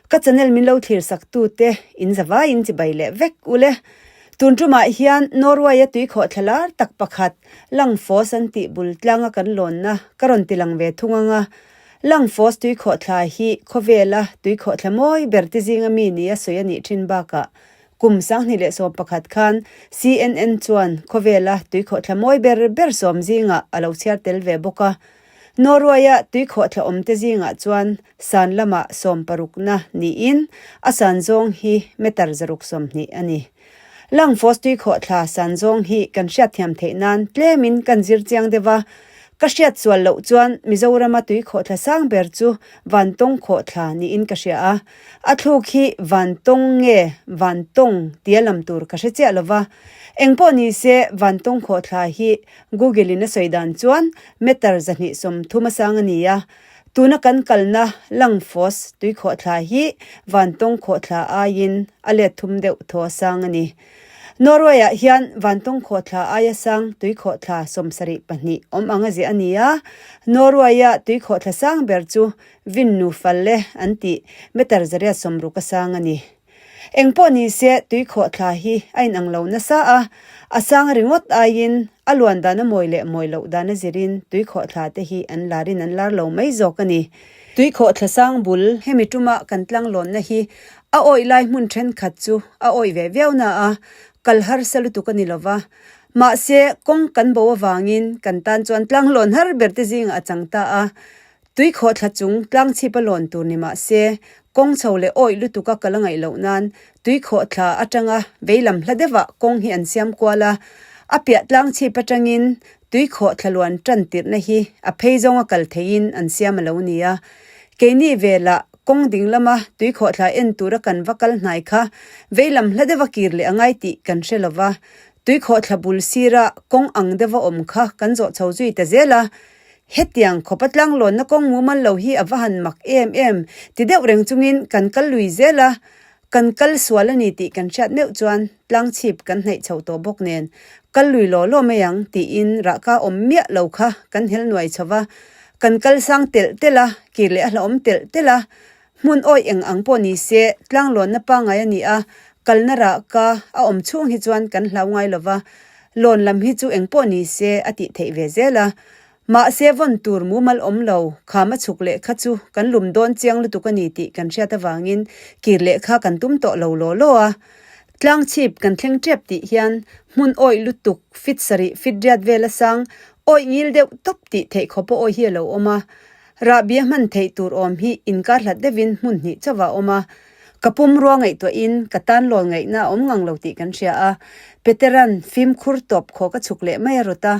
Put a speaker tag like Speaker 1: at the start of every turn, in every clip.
Speaker 1: Ka channel min lo thlir sak tu te in zavai in chibai leh vek ule. Tun tumah hian Norway a tuikhawh thla lar tak pakhat Langfoss an tih bul tlanga kan lawnna ka rawn ti lang ve thung anga Langfoss tuikhawh thla hi khawvela tuikhawh thla mawi ber te zinga mi nia sawi a nih thin bakah Kum 2011 khan CNN chuan khawvela tuikhawhthla mawi ber ber sawm zingah a lo chhiar tel ve bawk a. Norway-a tuikhawhthla awmte zingah chuan san lamah sawm parukna niin a san zawng hi meter 120 a ni. Langfoss tuikhawhthla san zawng hi kan hriatthiam theih nan tlemin kan zir chiang deuh a, ka hriat sual loh chuan Mizorama tuikhawhthla sang ber chu Vantawng khawhthla niin ka hria a. A thluk hi Vantawng nge Vantawng tia lam tur ka hre chiah lova. Engpawh ni se Vantawng khawhthla hi Google in a sawi dan chuan meter 230 a sang a ni a. Tuna kan kalna Langfoss tui khawhthla hi Vantawng khawhthla aiin a let thum deuh thaw a sang a ni. Norway-ah hian Vantawng khawhthla aia sang tui khawhthla 72 awm ang a ziah a ni a. Norway-a tui khawhthla sang ber chu Vin nu fal e an tih meter 860 a sang a ni. Eng pawh ni se tui khawhthla hi a inang lo nasa a, a sang ringawt aiin a luan dan a mawi leh mawi loh dan a zirin tui khawhthla te hi an larin an lar lo mai zawk a ni. Tui khawhthla sang bul hemi tuma kan tlanglawnna hi a awih lai hmun thenkhat chu a awih ve viau na a, kal harsa lutuk a ni lova. Mahse, kawng kan bo avangin kan tan chuan tlanglawn har ber te zingah a chang ta a, Tui khawhthla chung tlang chhip a lawn tur ni mah se, kawng chho leh awih lutuk a kal a ngaih loh nan tui khawhthla atanga vei lam hla deuhah kawng hi an siam kual a. A piah tlang chhip atangin tui khawhthla luan tan tirhna hi a phei zawnga kal theihin an siam a lo ni a. Keini velah kawng ding lama tui khawhthla en tura kan va kal hnai kha vei lam hla deuha kir leh a ngai tih kan hre lo va. Tui khawhthla bul sira kawng ang deuha awm kha kan zawh chho zui ta zel a. Hetiang khawpa tlanglawnna kawng mumal lo hi a va han mak em em ti deuh reng chungin kan kal lui zel a, kan kal sual a ni tih kan hriat meuh chuan tlang chhip kan hnaih chho tawh bawk nen kal lui law law mai ang tiin rahka awm miah lo kha kan hel nuai chho va, kan kal sang telh telh a, kir leh a hlauhawm telh telh a, hmun awih eng ang pawh ni se tlanglawnna pangngai a ni a, kalna rahka a awm chhung hi chuan kan hlau ngai lo va, lawn lam hi chu eng pawh ni se a tih theih ve zel a. Mahse vawn tur mumal awm lo, kham a chhuk leh kha chu kan lum dawn chiang lutuk a ni tih kan hriat avangin kir leh kha kan tum tawh lo law law a. Tlang chhip kan thleng tep tih hian hmun awih lutuk fit sarih fit riat vel a sang awih ngil deuh tawp tih theih khawp a awih hi a lo awm a. Rahbi a hman theih tur awm hi inkar hlat deuhin hmun hnih chauh a awm a. Ka pum rua ngaihtuahin ka tan lawl ngaihna a awm ngang lo tih kan hria a, Petera'n fimkhur tawp khaw ka chhuk leh mai a rawt a,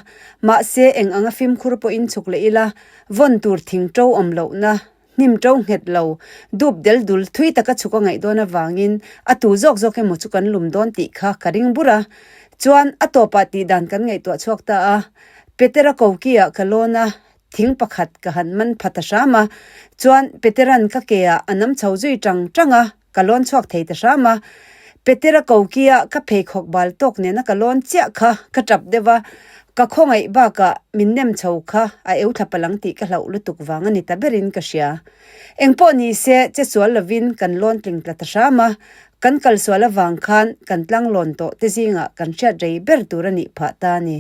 Speaker 1: mahse eng anga fimkhur pawhin chhuk leh ila, vawn tur thing to awm lohna, hnim to nghet lo, dup del dul thui taka chhuk a ngaih dawn avangin a tu zawk zawk emaw chu kan lum dawn tih kha ka ring bur a. Chuan a tawpah tihdan kan ngaihtuah chhuak ta a, Petera koki-ah ka lawn a, Thing pakhat ka han man pha ta hram a, chuan Petera'n ka ke ah a nam chho zui tang tang a, ka lawn chhuak thei ta hram a. Petera koki ah ka pheikhawk bal tawk nena ka lawn chiah kha ka tap deuh a, ka khawngaih bakah min nem chho kha a eu thla palang tih ka hlauh lutuk vang a ni ta berin ka hria. Engpawh ni se che sual lovin kan lawn tling tla ta hram a, kan kal sual avang khan kan tlang lawn tawh te zingah kan hriat rei ber tur a nih phah ta a ni.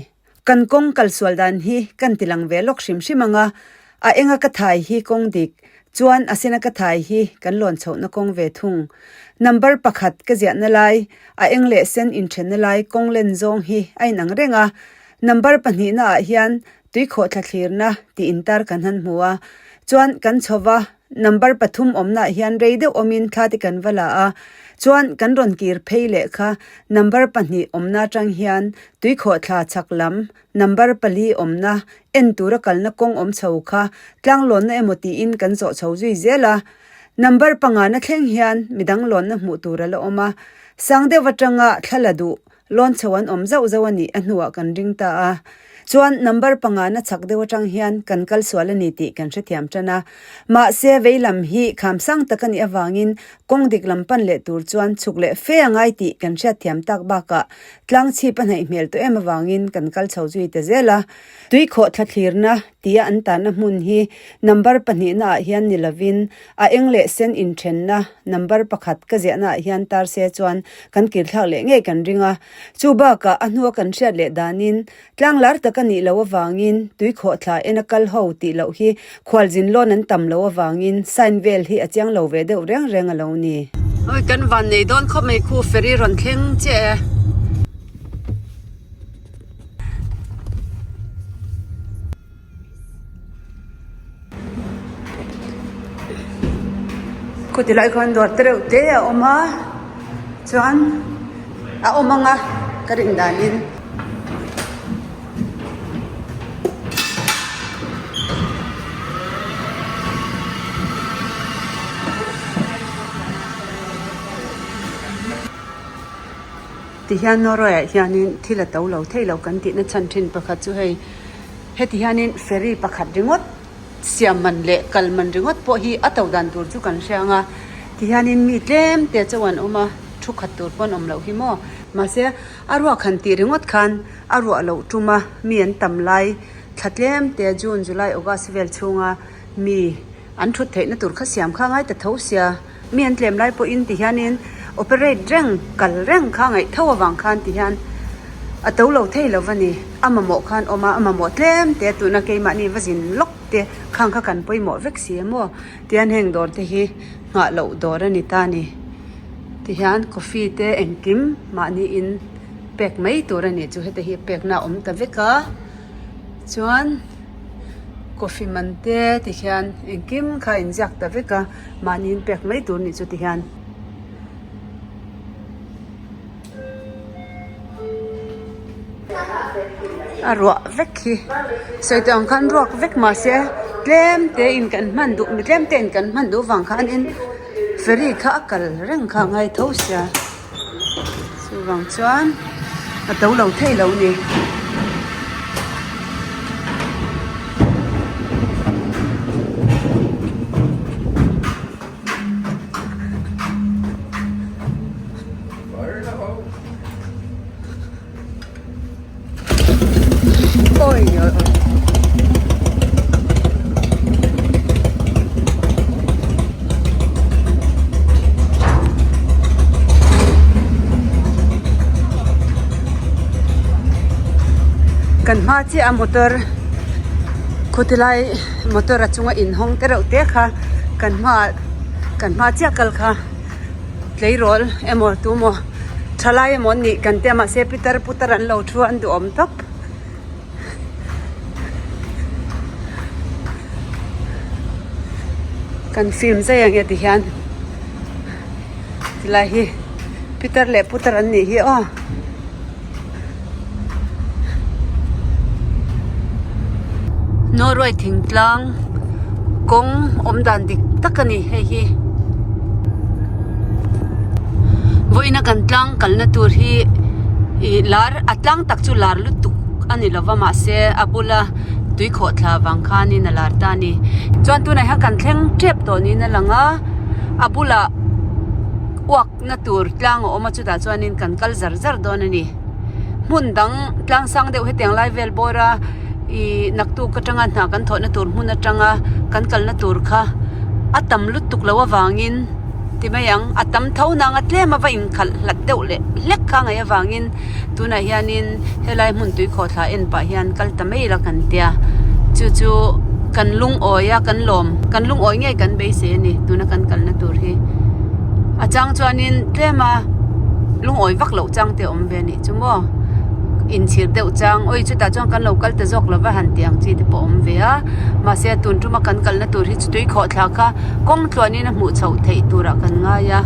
Speaker 1: Kan kawng kal sual dan hi kan ti lang ve lawk hrim hrim ang a, a enga ka thai hi kawng dik, chuan a sena ka thai hi kan lawn chhohna kawng ve thung. Number pakhat ka ziahna lai, a eng leh sen inthenna lai kawng len zawng hi a inang reng a, number pahnihna ah hian tuikhawh thla thlirna tih intar kan han hmu a, chuan kan chho va, Number pathum awmnaah hian rei deuh awmin thla te kan va la a, chuan kan rawn kir phei leh kha number pahnih awmna atang hian tuikhawhthla chhak lam number pali awmna en tura kalna kawng awm chho kha tlanglawnna emaw tiin kan zawh chho zui zel a. Number pangana thleng hian midang lawnna hmuh tur a la awm a, sang deuh atanga thla la duh. Lawn chho an awm zauh zauh a nih a hnuah kan ring ta a. Chuan number pangana chak deuh atang hian kan kal sual a ni tih kan hrethiam tan a. Mahse veilam hi kham sang tak a nih avangin kawng dik lam pan leh tur chuan chhuk leh fe a ngai tih kan hriatthiam tak bakah tlang chhip a hnaih hmel tawh em avangin kan kal chho zui ta zel a. Tuikhawh thla thlirna tia an tanna hmun hi number pahnihna ah hian ni lovin a eng leh sen inthenna number pakhat ka ziahna ah hian tar se chuan kan kirthlak leh ngei kan ring a. Chu bakah a hnua kan hriat leh danin tlang lar tak a nih loh avangin tuikhawh thla en a kal ho tih loh hi khualzin lawn an tam loh avangin sign vel hi a chiang lo ve deuh reng reng a lo ni. Awi kan van nei dawn khawp mai khu ferry rawn thleng chiah e. Khuti lai khuan dawr te reuh te a awm a chuan a awm ang a ka rin danin. Tihian Norway ah hianin thil a to lo thei lo kan tihna chhan thin pakhat chu hei heti hianin ferry pakhat ringawt siam man leh kal man ringawt pawh hi a to dan tur chu kan hria ang a tihianin mi tlem te chauh an awm a thu khat tur pawh an awm loh hi maw mahse a ruak han tih ringawt khan a ruah loh tum a mi an tam lai thla tlem te June July August vel chhunga mi an thut theihna tur kha siam kha ngai ta tho sia. Mi an tlem lai pawhin ti hianin operate reng kal reng kha ngaih tho avang khan ti hian a to lo thei lo va ni. A mamawh khan awm a, a mamawh tlem te tuna keimahni va zin lawk te khang kha kan pawimawh vek si em aw. Tihian heng dawr te hi nghah loh dawr a ni ta ni. Tihian coffee te engkim mahni in pek mai tur a ni chu heta hi pekna a awm ta vek a chuan coffee man te tihian engkim kha a inziak ta vek a. Mahni in pek mai tur nih chu ti hian. A ruah vek hi sawi tawh ang khan ruak vek mahse tlem te in kan hman duh mi tlem te in kan hman duh vang khanin ferry kha a kal reng kha a ngai tho sia. Chuvang chuan a to lo thei lo a ni. Oi oi oi. Kan hma chiah a motor khawtilai motor a chunga inhawng te reuh te kha kan hmaah kan hma chiah kal kha. Tleirawl emaw tu maw thalai emaw an nih kan tia mahse pitar putar an lo thu a an duhawm tawp. Kan film zai ang e ti hian tilai hi pitar leh putar an nih hi aw. Norway thingtlang kawng awm dan dik tak a ni hei hi vawiina kan tlang kalna tur hi ih lar a tlang tak chu lar lutuk a ni lova mahse a bula tui khawh thla vang khanin a lar ta a ni chuan tunah hian kan thleng tep tawh niin a lang a a bulah uak na tur tlang a awm a chutah chuanin kan kal zar zar dawn a ni hmun dang tlang sang deuh hetiang lai vel bawr a ih naktuk atanga hna kan thawhna tur hmun atanga kan kalna tur kha a tam lutuk loh avangin ti mai ang a tam tho nang a tlem a va inkhalh hlat deuh leh hlek kha ngaih avangin tunah hianin helai hmun tui khawhthla en pah hian kal ta mai ila kan tia chu chu kan lungawi a kan lawm kan lungawi ngei kan beisei a ni tuna kan kalna tur hi a chang chuanin tlem a lungawi vak loh chang te a awm ve a nih chu maw inchhir deuh chang awi chutah chuan kan lo kal ta zawk lova han tih ang chi te pawh a awm ve a mahse tun tuma kan kalna tur hi chu tui khawhthla kha kawng tluanin a hmuh chhoh theih turah kan ngai a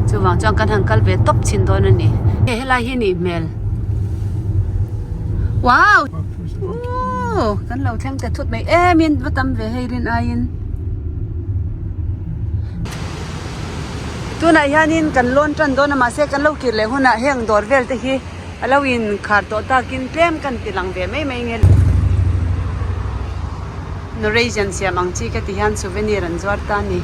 Speaker 1: chuvang chuan kan han kal ve tawp chhin dawn a ni helai hi nih hmel wow ooh kan lo thleng ta thut mai em in va tam ve hei rin aiin tunah hianin kan lawn tan dawn a mahse kan lo kir leh hunah heng dawr vel te hi. A lo in khar tawh takin tlem kan ti lang ve mai mai nge. Norwegian siam ang chi ka ti hian souvenir an zuar ta a ni.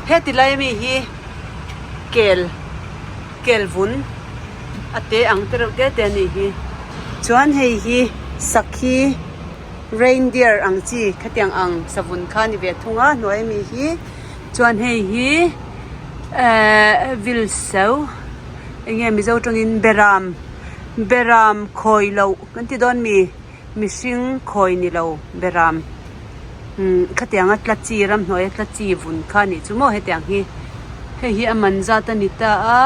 Speaker 1: Heti lai ami hi kel kel vun a te ang te reuh te te a nih hi. Chuan hei hi sakhi reindeer ang chi khatiang ang savun kha a ni ve thung a hnuai ami hi. Chuan hei hi ehh vilseu eng nge mizo tawngin beram beram khawi loh kan ti dawn mi mihring khawi ni lo beram umm khatianga tla chi ramhnuaia tla chi vun kha a nih chu maw hetiang hi hei hi a man zat a ni ta a.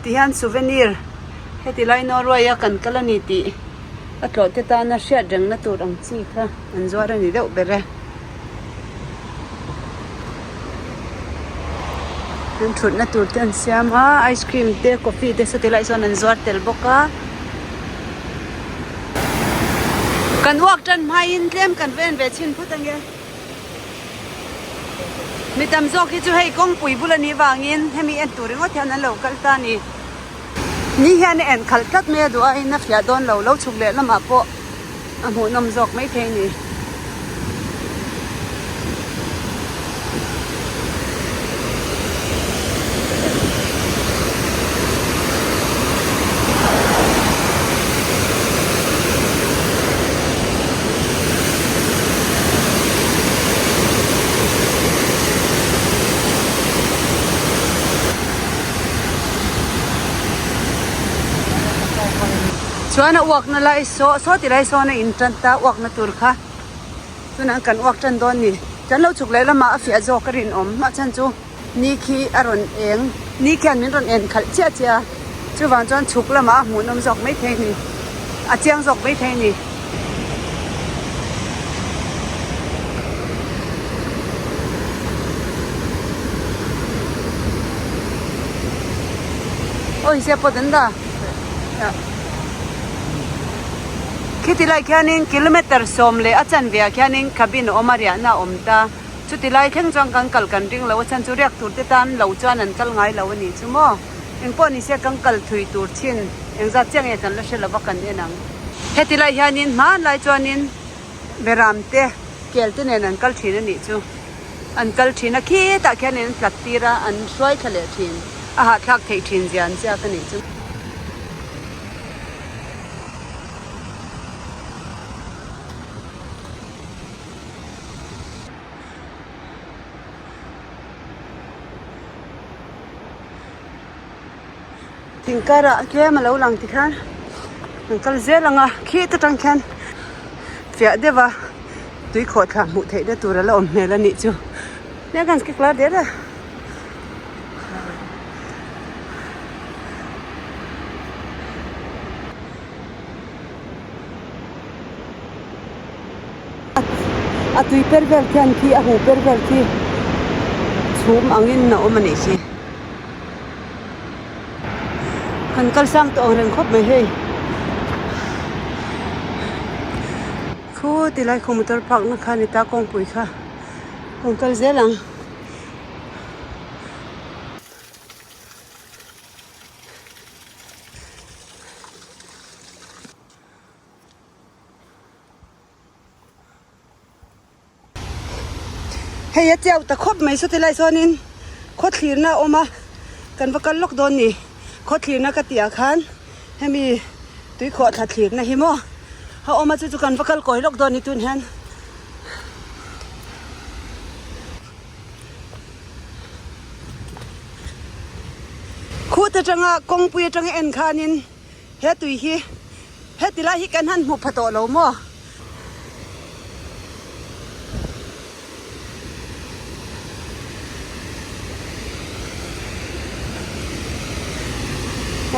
Speaker 1: Tihian souvenir heti lai Norway a kan kal a ni tih a tlawh te tana hriat rengna tur ang chi kha an zuar a ni deuh ber e. An thutna tur te an siam a ice cream te coffee te saw ti lai sawn an zuar tel bawk a. Kan uak tan hmain tlem kan ven ve chhin phut ange. Mi tam zawk hi chu hei kawngpui bul a nih vangin hemi en tur ringawt hian an lo kal ta a ni. Ni hian a en khalh tlat mai a duh aiin a fiah dawn lo, lo chhuk leh lamah pawh a hmuhnawm zawk maithei a ni. Chuan a uakna lai saw saw ti lai sawn a in tan ta uakna tur kha tunah kan uak tan dawn ni kan lo chhuk leh lamah a fiah zawk a rinawm a chhan chu ni khi a rawn eng ni khian min rawn en khalh chiah chiah a chuvang chuan chhuk lamah a hmuhnawm zawk maithei a ni a chiang zawk maithei a ni. Aw insiah pawt an dah khiti lai khianin kilometer sawm leh a chanve ah khianin cabin a awm a riahna a awm ta chuti lai thleng chuan kan kal kan ring lo a chhan chu riak tur te tan lo chuan an kal ngai lo a nih chu maw engpawh ni se kan kal thui tur chin engzat chiah nge kan la hre lo va kan en ang. Heti lai hianin hmanlai chuanin beram te kel te nen an kal thin a nih chu. An kal thin a, khitah khianin an tlat tir a, an hruai thla leh thin. A hahthlak theih thin zia an ziak a nih chu. Thing karah tlem a lo lang tikhian an kal zel ang a khit atang khian fiah deuh a tui khawh thla hmuh theih na tur a la awm hmel a nih chu nia kan skip lar der a. A tui per vel khian khi a huh per vel khi chhum angin a awm a nih hi. Kan kal sang tawh ang reng khawp mai hei. Khu tilai khu motor park na kha a ni ta kawngpui kha kan kal zel ang. Hei a chiau ta khawp mai saw tilai sawnin khaw thlirna a awm a kan va kal lawk dawn ni khaw thlirna ka tih ah khan hemi tui khawh thla thlirna hi maw a awm a chu chu kan va kal kawi lawk dawn ni tun hian. Khut atanga kawngpui atanga en khanin he tui hi heti lai hi kan han hmu pha tawh lo maw?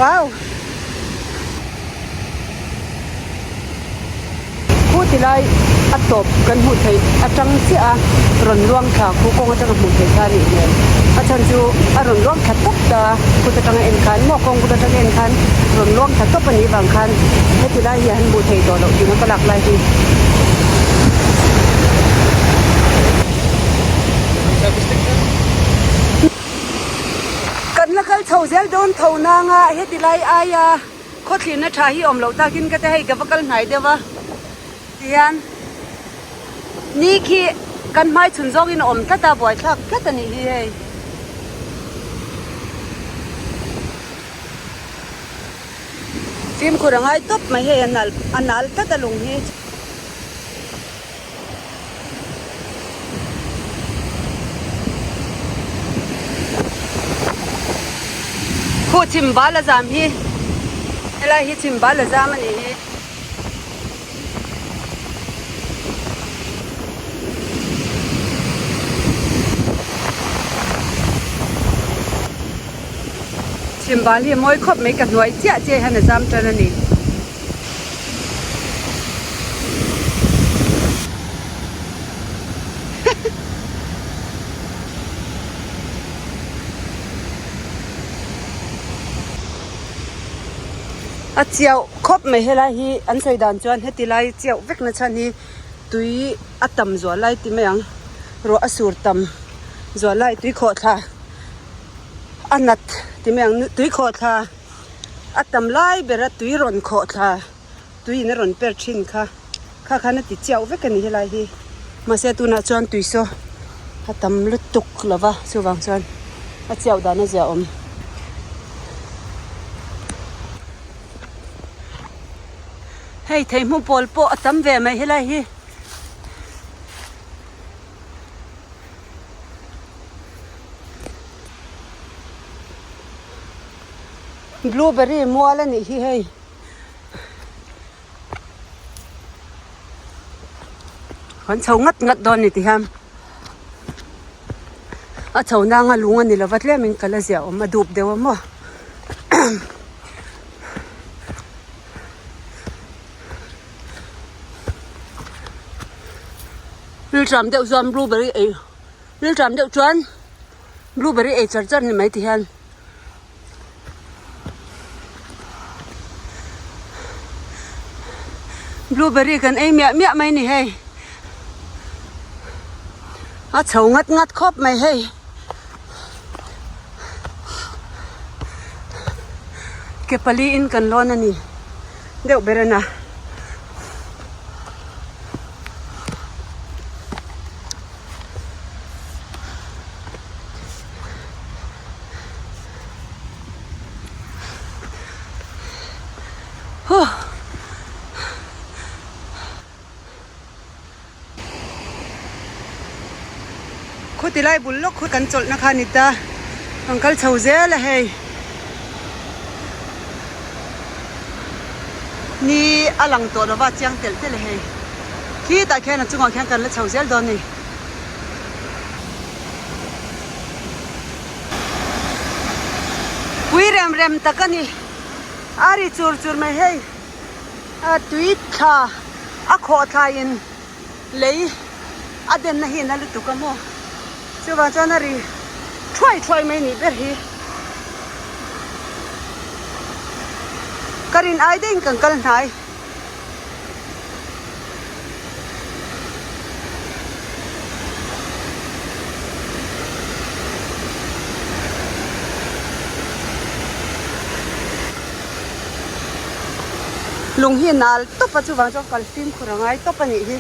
Speaker 1: Wow! Khu ti lai a tawp kan hmuh theih atang chiah a rawn luang thla khu kawng atanga hmuh theih kha a nih hmel. A chhan chu a rawn luang thla tawp ta a, kut atanga en khan maw kawng kut atanga en khan rawn luang thla tawp a nih vang khan heti lai hi an hmuh theih tawh loh tihna ka lak lai hi. Kan la kal chho zel dawn tho nang a, heti lai aia khawthlirna tha hi awm loh takin ka ti hei ka va kal hnai deuh a tihian ni khi kan hmai chhun zawngin a awm tlat a buaithlak tlat a nih hi hei. Fimkhur a ngai tawp mai hei a nal a nal tlat a lung hi. Khu chim bal a zam hi helai hi chim bal a zam a nih hi. Chim bal hi a mawi khawp mai ka hnuai chiah chiah hian a zam tan a ni. A chiauh khawp mai helai hi an sawi dan chuan heti lai chiauh vek na chhan hi tui a tam zual lai ti mai ang ruah a sur tam zual lai tui khawh thla a nat ti mai ang tui khawh thla. A tam lai bera tui rawn khawh thla, tui in a rawn per thin kha, kha khan a ti chiauh vek a ni helai hi. Mahse tunah chuan tui saw a tam lutuk lo va, chuvang chuan a chiauh dan a zia awm. Hei theihmu pawl pawh a tam ve mai helai hi. Blueberry mual a nih hi hei. Kan chho ngat ngat dawn ni ti hian a chho nanga lung a ni lova tlemin kal a ziah awm a dup deuh a maw. Rilṭam deuh chuan blueberry ei rilṭam deuh chuan blueberry ei char char ni mai ti hian. Blueberry kan ei miah miah mai ni hei a chho ngat ngat khawp mai hei ke pali in kan lawn a ni deuh ber a na. Huh. Khuti lai bul lawk khu kan chawlhna kha a ni ta, kan kal chho zel a hei. Ni a lang tawh lova chiang telh telh a hei. Khitah khian a chungah khian kan la chho zel dawn a ni. Pui rem rem tak a ni. A ri chur chur mai hei. A tui thla a khawh thla in lei a den na hi na lutuk a maw. Chuvang chuan a ri thuai thuai mai nih ber hi. Ka rin ai deuhin kan kal hnai. Lung hi a nal tawp a chuvang chuan kal fimkhur a ngai tawp a nih hi.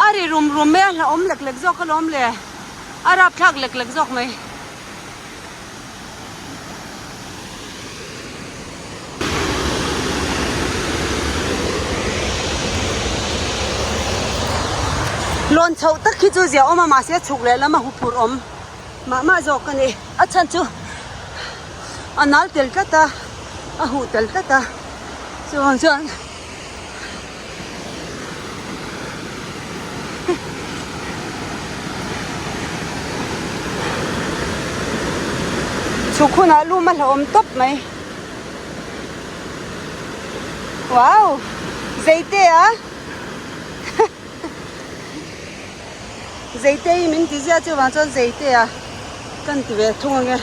Speaker 1: A ri rum rum mai a hlauhawm lek lek zawk alawm le a rapthlak lek lek zawk mai. Lawn chhoh tak hi chu zia awm a mahse chhuk leh lama huphurh awm mah mah zawk a ni. A chhan chu a nal tel tlat a a huh tel tlat a chuvang chuan. Chhuk hunah lum a hlauhawm tawp mai. Wow! Zeite a! Zeite hi min ti ziah chuvang chuan zeite a kan ti ve thung ange.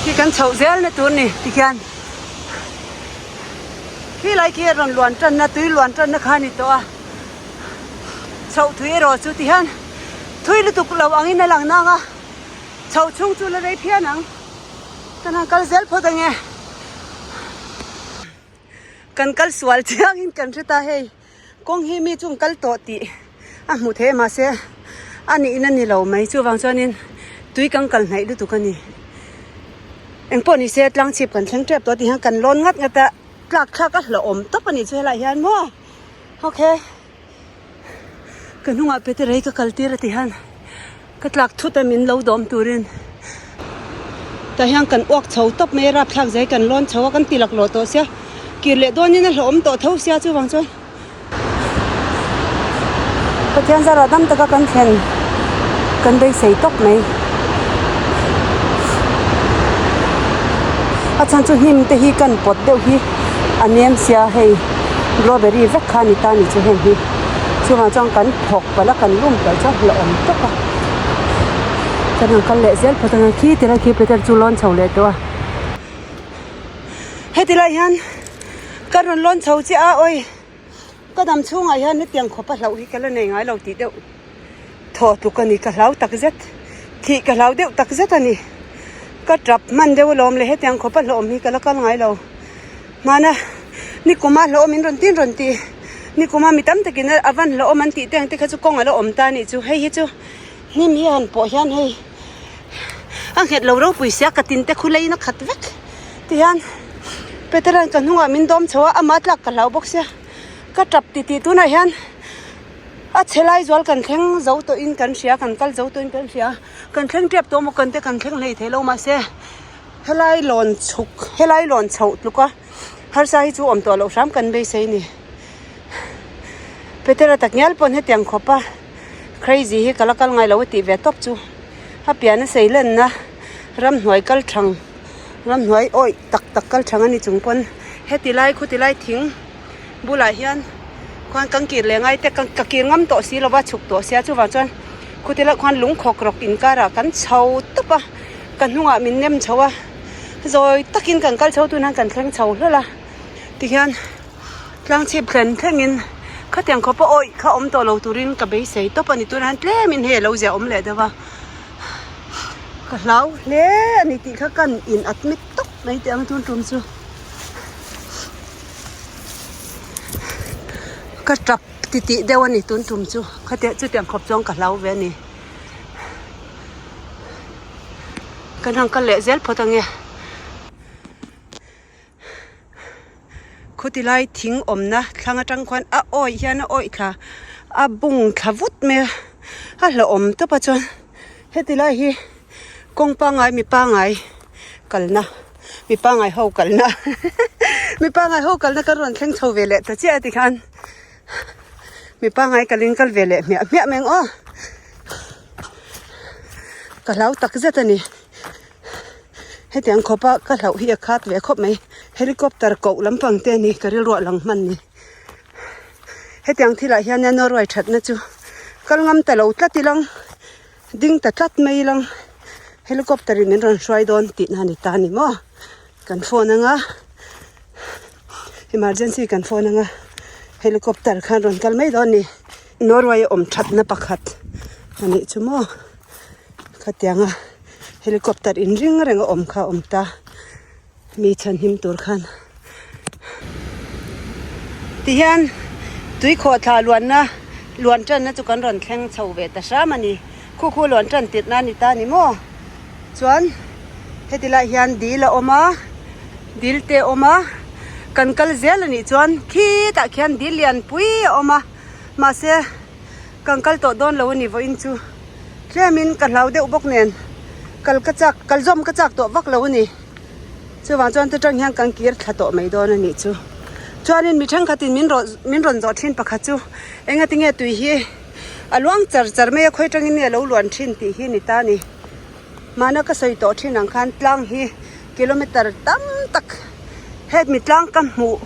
Speaker 1: Khi kan chhoh zel na tur ni tikhian khi lai khi a rawn luan tan na tui luan tan na kha a ni tawh a chhoh thui erawh chu tihian thui lutuk lo angin a lang nang a chhoh chhung chu la rei phian ang ka han kal zel phawt ange kan kal sual chiang in kan hre ta hei. Kawng hi mi chung kal tawh tih a hmuh theih a mahse a nihna ni lo mai chuvang chuanin tui kan kal hnaih lutuk a ni. Engpawh ni se tlang chhip kan thleng tep tawh tih hian kan lawn ngat ngat a tlak thlak a hlauhawm tawp a nih chu helaiah hian maw okay ka hnungah pete rei ka kal tir a ti hian ka tlak thut a min lo dawm turin tah hian kan uak chho tawp mai a rapthlak zai kan lawn chho a kan ti laklawh tawh sia kir leh dawnin a hlauhawm tawh tho sia chuvang chuan Pathian zarah dam taka kan thlen kan beisei tawp mai a chhan chu hnim te hi kan pawt deuh hi a nem sia hei blueberry vek kha a ni ta a ni chu heng hi chuvang chuan kan thawk palh a kan lum palh chuan hlauhawm tawp a kan han kal leh zel phawt ang a khi tilai khi peter chu lawn chho leh tawh a heti lai hian ka rawn lawn chho chiah a awi ka dam chhungah hian hetiang khawp a hlauh hi ka la nei ngai lo tih deuh thaw tluk a ni ka hlau tak zet thih ka hlau deuh tak zet a ni ka tap hman deuh alawm le hetiang khawp a hlauhawm hi ka la kal ngai lo. Hmana nikuma hlauhawm in rawn tin rawn ti nikuma mi tam takin a van hlauhawm an tih te ang te kha chu kawng a la awm ta a nih chu hei hi chu hnim hi a han pawh hian hei a nghet lo ropui sia ka tin te khu leiin a khat vek tihian Peter-a'n ka hnungah min dawm chho a ama tlak ka hlau bawk sia ka tap ti tih tunah hian a chhe lai zual kan thleng zo tawhin kan hria kan kal zo tawhin kan hria kan thleng tep tawh maw kan te kan thleng hlei thei lo mahse. Helai lawn chhuk helai lawn chhoh tluk a harsa hi chu awm tawh loh hram kan beisei ni. Petera tak ngial pawn hetiang khawp a crazy hi ka la kal ngai lo a tih ve tawp chu a pian a sei lenna ramhnuai kal thang ramhnuai awih tak tak kal thang a ni chung pawn heti lai khuti lai thing bulah hian khuan kan kir leh ngai te ka kir ngam tawh si lova chhuk tawh sia chuvang chuan khuti lai khuan lungkhawk rawk inkarah kan chho tawp a. Ka hnungah min nem chho a, zawi takin kan kal chho tun hian kan thleng chho hlawlh a, tihian tlang chhip thlen thlengin khatiang khawpa awih kha awm tawh lo turin ka beisei tawp a ni tunah hian tlemin hei a lo ziah awm leh deuh a, ka hlau hle a ni tih kha kan in admit tawp mai teh ang tun tum chu ka tap titih deuh a ni tun tum chu khatiang chutiang khawp chuan ka hlau ve a ni. Kan han kal leh zel phawt ange. Khuti lai thing awmna thlang atang khuan a awih hian a awih thla a bung thla vut mai a, a hlauhawm tawp a chuan heti lai hi kawng pangngai mi pangngai kalna mi pangngai ho kalna mi pangngai ho kalna kan rawn thleng chho ve leh ta chiah a tikhan. Mi pangngai kalin kal ve leh hmiah hmiah mai ang aw. Ka hlau tak zet a ni. Hetiang khawpa ka hlauh hi a khat ve khawp mai. Helicopter koh lampang te a ni ka rilruah lang hman ni. Hetiang thilah hian a Norway thatna chu kal ngam ta lo tlat ilang ding ta tlat mai ilang helicopter in min rawn hruai dawn tihna a ni ta a ni maw. Kan phone anga emergency kan phone anga helicopter khan rawn kal mai dawn a ni. Norway a awm thatna pakhat a nih chu maw khatianga helicopter in ring reng a awm kha a awm ta mi chhanhim tur khan. Tihian tuikhawhthla luanna luan tanna chu kan rawn thleng chho ve ta hram a ni. Khu khu luan tan tirhna a ni ta a ni maw? Chuan heti lai hian dil a awm a, dil te a awm a, kan kal zel a nih chuan khitah khian dil lian pui a awm a, mahse kan kal tawh dawn lo a ni vawiin chu tlemin ka hlau deuh bawk nen kal ka chak kal zawm ka chak tawh vak lo a ni. Chuvang chuan tu tang hian kan kir thla tawh mai dawn a nih chu. Chuanin mi thenkhatin min rawn min rawn zawh thin pakhat chu engatinge tui hi a luang char char mai a khawi atangin nge a lo luan thin tih hi a ni ta a ni. Mahna ka sawi tawh thin ang khan tlang hi kilometer tam tak hemi tlang ka hmuh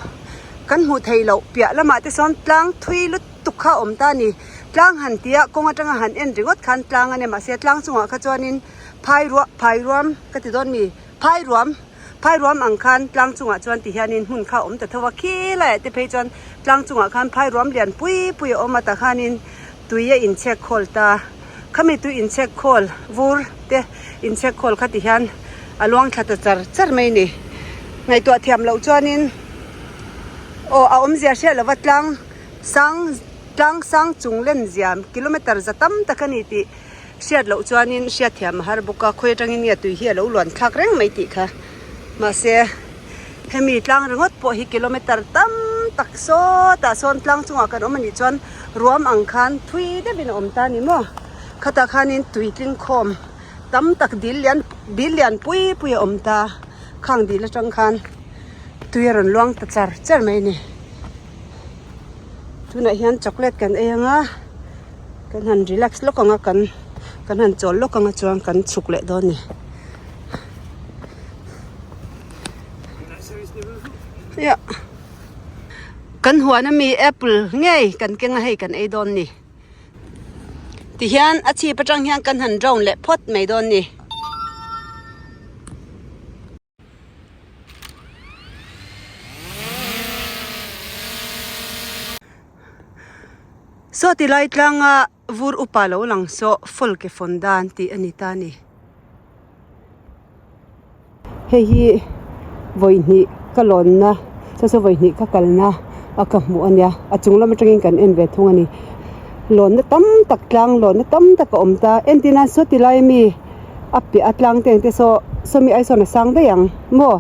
Speaker 1: kan hmuh theih loh piah lamah te sawn tlang thui lutuk kha a awm ta a ni. Tlang han tia kawng atanga han en ringawt khan tlang a nia mahse tlang chungah kha chuanin phai ruah phai ruam ka ti dawn mi phai ruam phai ruam ang khan tlang chungah chuan ti hianin hmun kha a awm ta tho a khi laiah te phei chuan tlang chungah khan phai ruam lian pui pui a awm a tah khanin tui a inchhek khawl ta. Khami tui inchhek khawl vur te inchhek khawl kha ti hian a luang thla ta char char mai a ni. Ngaihtuah thiam loh chuanin aw a awmzia hriat lova tlang sang tlang sang chung len ziam kilometer za tam tak a ni tih hriat loh chuanin hriat thiam a har bawk a khawi atangin nge tui hi a lo luan thlak reng mai tih kha mahse hemi tlang ringawt pawh hi kilometer tam tak sawtah sawn tlang chungah kan awm a nih chuan ruam ang khan thui deuhin a awm ta a ni maw khatah khanin tui tling khawm tam tak dil lian dil lian pui pui a awm ta khang dil atang khan tui a rawn luang ta char char mai a ni tunah hian chocolate kan ei ang a kan han relax lawk ang a kan kan han chawl lawk ang a chuan kan chhuk leh dawn a ni. Kan huan ami apple ngei kan keng a hei kan ei dawn ni. Tihian a chhip atang hian kan han round leh phawt mai dawn ni. Saw ti lai tlanga vur upa lo lang saw Folkefondan tih a ni ta a ni. Hei hi vawihnih ka lawnna chu chu vawihnih ka kalna a ka hmuh a nia a chung lam atangin kan en ve thung a ni lawnna tam tak tlang lawnna tam tak a awm ta entir nan saw ti lai ami a piah a tlang te ang te saw sawmi ai sawn a sang daih ang maw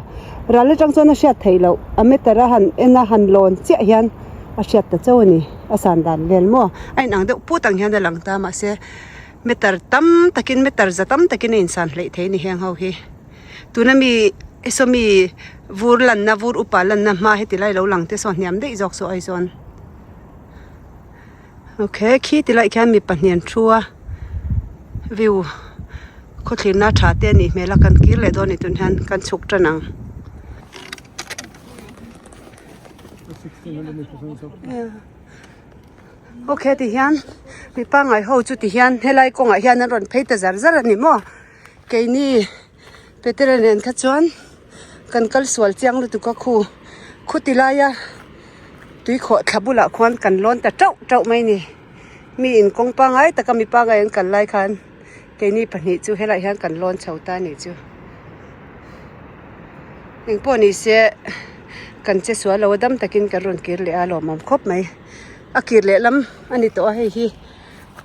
Speaker 1: ral atang chuan a hriat theih loh a meter a han en a han lawn chiah hian a hriat ta chauh a ni a san dan vel maw a inang deuh put ang hian a lang ta mahse. Meter tam takin meter za tam takin a insan hleih thei a ni heng ho hi. Tuna mi sawmi vur lanna vur upa lanna hma heti lai lo lang te saw hniam daih zawk saw ai chuan. Okay khi ti lai khian mi pahnih an thu a view khawthlirna tha te a nih hmel a kan kir leh dawn a ni tun hian kan chhuk tan ang. Ok ti hian mi pangngai ho chu ti hian helai kawngah hian an rawn phei ta zar zar a ni maw keini Petera nen kha chuan kan kal sual chiang lutuk a khu khu ti laia tui khawh thla bulah khuan kan lawn ta teuh teuh mai a ni mi in kawng pangngai taka mi pangngai an kal lai khan keini pahnih chu helaiah hian kan lawn chho ta a nih chu engpawh ni se kan che sual lo a dam takin kan rawn kir leh a lawmawm khawp mai. A kir leh lam a ni tawh a hei hi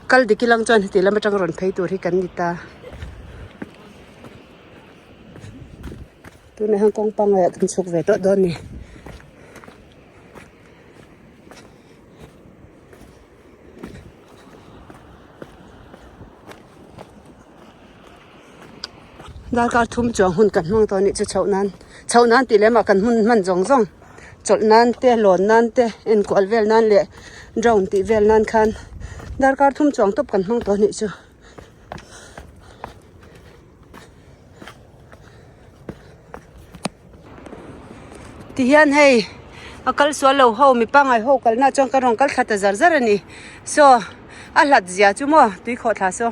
Speaker 1: kal dik ilang chuan heti lam atang rawn phei tur hi kan ni ta. Tunah hian kawng pangngai ah kan chhuk ve tawh dawn a ni. Darkar thum chuang hun kan hmang tawh a nih chu chhoh nan chhoh nan tih lem ah kan hmun hman zawng zawng chawlh nan te lawn nan te enkual vel nan leh drone tih vel nan khan darkar thum chuang tawp kan hmang tawh a nih chu. Tihian hei a kal sual lo ho mi pangngai ho kalna chuan ka rawn kal thla ta zar zar a ni saw a hlat zia chu maw tui khawh thla saw.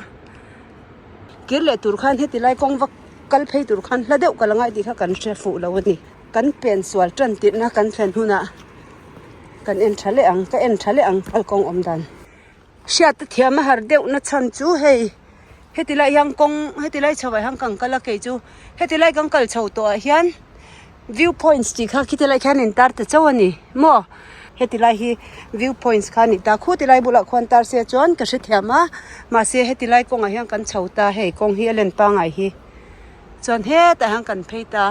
Speaker 1: Kir leh tur khan heti lai kawng va kal phei tur khan hla deuh ka la ngai tih kha kan hre fuh lo a ni. Kan pen sual tan tirhna kan thlen hunah kan en tha leh ang ka en tha leh ang kal kawng awm dan. Hriat te thiam a har deuh na chhan chu hei heti lai hian kawng heti lai chho ah hian kan kal a kei chu heti lai kan kal chho tawh ah hian View points tih kha khiti lai khian intar ta chauh a ni maw heti lai hi view points kha a ni ta khu ti lai bulah khuan tar se chuan ka hrethiam a mahse heti lai kawngah hian kan chho ta hei kawng hi a len pangai hi chuan hetah hian kan phei ta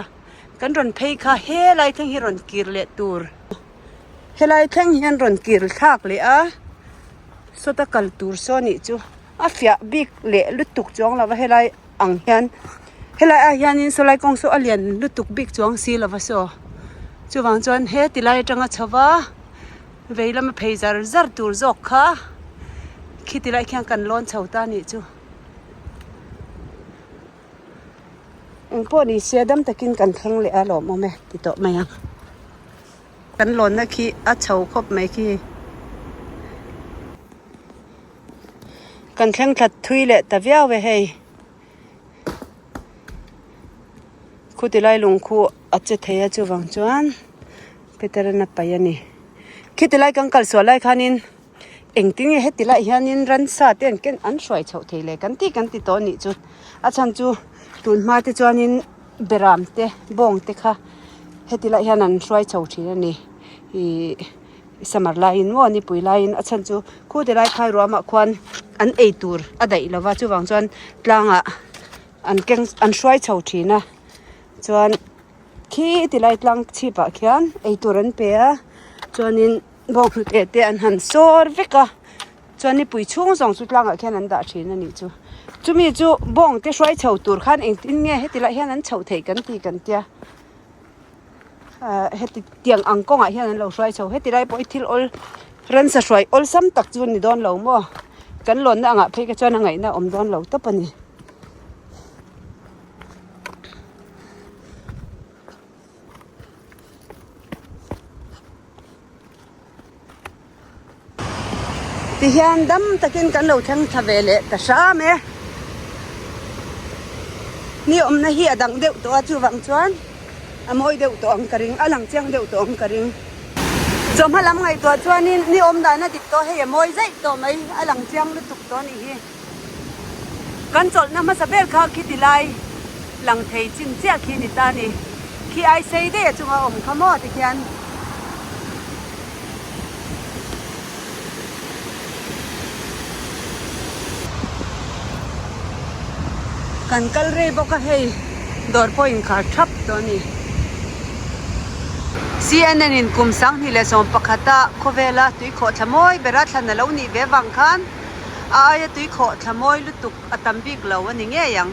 Speaker 1: kan rawn phei kha helai thleng hi rawn kir leh tur helai thleng hian rawn kir thlak leh a sawta kal tur saw a nih chu a fiah bik leh lutuk chuang lo va helai. Ang hian helai ah hianin sawlai kawng saw a lian lutuk bik chuang si lova saw. Chuvang chuan he ti lai atanga chho va vei lama phei zar zar tur zawk kha khi ti lai khian kan lawn chho ta a nih chu. Eng pawh ni se dam takin kan thleng leh a lawmawm e ti tawh mai ang. Kan lawnna khi a chho khawp mai khi. Kan thleng thla thui leh ta viau e hei. Khuti lai lung khu a che thei a chuvang chuan Peter an a paih a ni. Khiti lai kan kal sual lai khanin engtin nge heti laiah hianin ransa te an ken an hruai chhoh thei le kan tih kan ti tawh a nih chu. A chhan chu tun hma te chuanin beram te bawng te kha heti laiah hian an hruai chho thin a ni. Ihh. Summer laiin maw nipui laiin a chhan chu khu ti lai phai ruamah khuan an ei tur a daih lo va chuvang chuan tlangah an keng an hruai chho thin a chuan khi ti lai tlang chhipah khian ei tur an pe a chuanin bawnghnute te an han sawr vek a chuan nipui chhung zawng chu tlangah khian an dah thin a nih chu chumi chu bawng te hruai chho tur khan engtin nge heti lai hian an chhoh theih kan ti kan tia. Ahh heti tiang ang kawngah hian an lo hruai chho heti lai pawh hi thil awl ransa hruai awlsam tak chu a ni dawn lo maw kan lawnna angah phei kha chuan a ngaihna a awm dawn lo tawp a ni. Tihian dam takin kan lo thleng thla ve leh ta hram e. Ni awmna hi a dang deuh tawh a chuvang chuan a mawi deuh tawh ang ka ring a lang chiang deuh tawh ang ka ring. Chawhma lam ngaihtuah chuanin ni awm dan a dik tawh hei a mawi zaih tawh mai a lang chiang lutuk tawh a nih hi. Kan chawlhna hmasa ber kha khi ti lai lang thei chin chiah khi ni ta a ni. Khi ai sei daih a chunga awm kha maw tikhian. Kan kal rei bawk a hei dawr pawh inkhar thap tawh a ni. CNN in kum 2011 a khawvela tuikhawhthla mawi bera thlan a lo nih ve vang khan a aia tuikhawhthla mawi lutuk a tam bik lo a ni ngei ang.